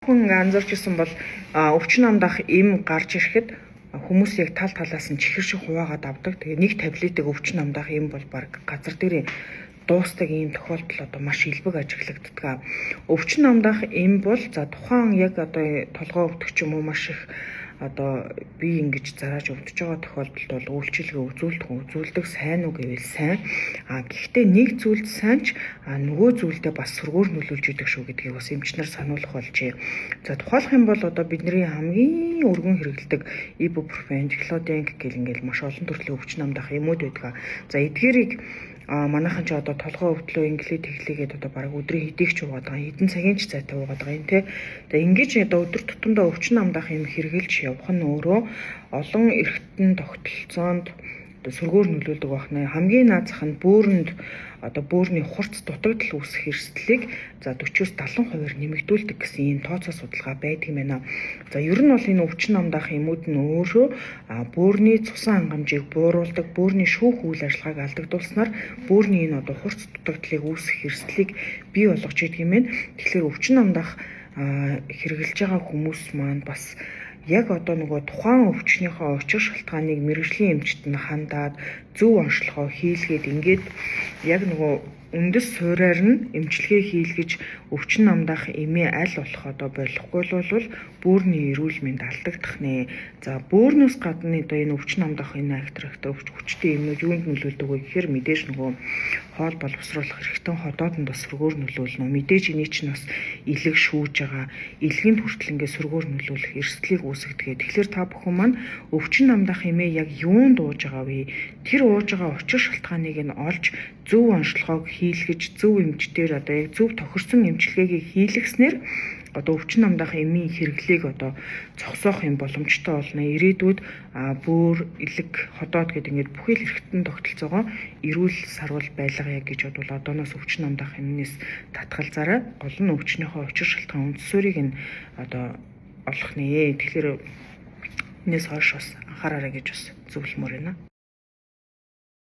Хүн ингээ анзаарч ирсэн бол өвчин намдах эм гарч ирэхэд хүмүүс яг тал талаас нь чихэр шиг хуваагаад авдаг. Тэгээ нэг таблетыг өвчин намдах эм бол баг газар дээр дуустдаг ийм тохиолдол одоо маш илбэг ажиглагддаг. Өвчин намдах эм бол за тухайн яг одоо толгой өвдөх ч юм уу, маш их одоо бие ингэж зарааж өвдөж байгаа тохиолдолд бол үйлчилгээ үзүүлдэг, үзүүлдэг, сайн уу гэвэл сайн. А гэхдээ нэг зүйлд сайн ч нөгөө зүйлдээ бас сөргөөр нөлөөлж идэг шүү гэдгийг бас эмчнэр сануулах болжээ. За, тухайлах юм бол одоо бидний хамгийн өргөн хэрэглэдэг ибупрофен, диклоденк гэл ингээл маш олон төрлийн өвчин намдах юмуд байдаг. За, эдгээрийг манайхан ч одоо толгой өвдлөө, инглээ тэглээгээд одоо бараг өдрийн хэдийг ч уугаад байгаа, хэдэн цагийн ч зайтай уугаад байгаа юм те. Тэгээ ингэж одоо өдөр тутамдаа өвчин намдах юм хэрэгжилж явах нь өөрөө олон эргэтэн тогтолцоонд одоо сөргөөр нөлөөлдөг байна. Хамгийн наад зах нь бөөрөнд одоо бөөрний хурц дутагдал үүсэх эрсдлийг за 40-оос 70%-аар нэмэгдүүлдэг гэсэн ийм тооцоо судалгаа байдаг юм байна. За, ер нь бол энэ өвчин намдаах юмуд нь өөрөө бөөрний цусан хангамжийг бууруулдаг, бөөрний шүүх үйл ажиллагааг алдагдуулснаар бөөрний энэ одоо хурц дутагдлыг үүсэх эрсдлийг бий болгож идэг юм байна. Тэгэхээр өвчин намдаах хэрэглэж байгаа хүмүүс маань бас яг одоо нөгөө тухайн өвчнийхөө учир шалтгааныг мэргэжлийн эмчт нь хандаад, зөв онцлогоо хийлгээд, ингээд яг нөгөө үндэс суурьаар нь эмчилгээ хийлгэж өвчин намдаах эмээ аль болох одоо болохгүй бол бөөрийн эрүүл мэнд алдагдах нэ. За, бөөрнөөс гадна одоо энэ өвчин намдаах энэ актер өвч хүчтэй эмнүүд юунд нөлөөлдөг вэ гэхээр мэдээж нөгөө хоол боловсруулах эргэтэн ходоодонд бас сөргөөр нөлөөлнө. Мэдээж эний чинь бас элэг шүүж байгаа. Элгэнд хүртэл ингээд сөргөөр нөлөөлөх эрсдлийг үүсгэдэг. Тэгэхээр та бүхэн маань өвчин намдаах эмээ яг юунд ууж байгаа вэ? Тэр ууж байгаа учир шалтгааныг нь олж, зөв онцлогоог хийлгэж, зөв эмчтэр одоо яг зөв тохирсон эмчилгээг хийлгэснээр одоо өвчин намдаах эмийн хэрэглээг одоо зогсоох юм боломжтой болно. Ирээдүйд бөөр, элэг, ходоод гэдэг ингээд бүхий л эргэтэн тогтолцоогоо эрүүл саруул байлгая гэж бодвол одооноос өвчин намдаах эмнээс татгалзаарай. Гол нь өвчнийхөө учир шалтгаан, үндэс суурийг нь одоо олох нэ. Тэгэхээр энэс хойш бас анхаараарай гэж бас зөвлөмөр байна.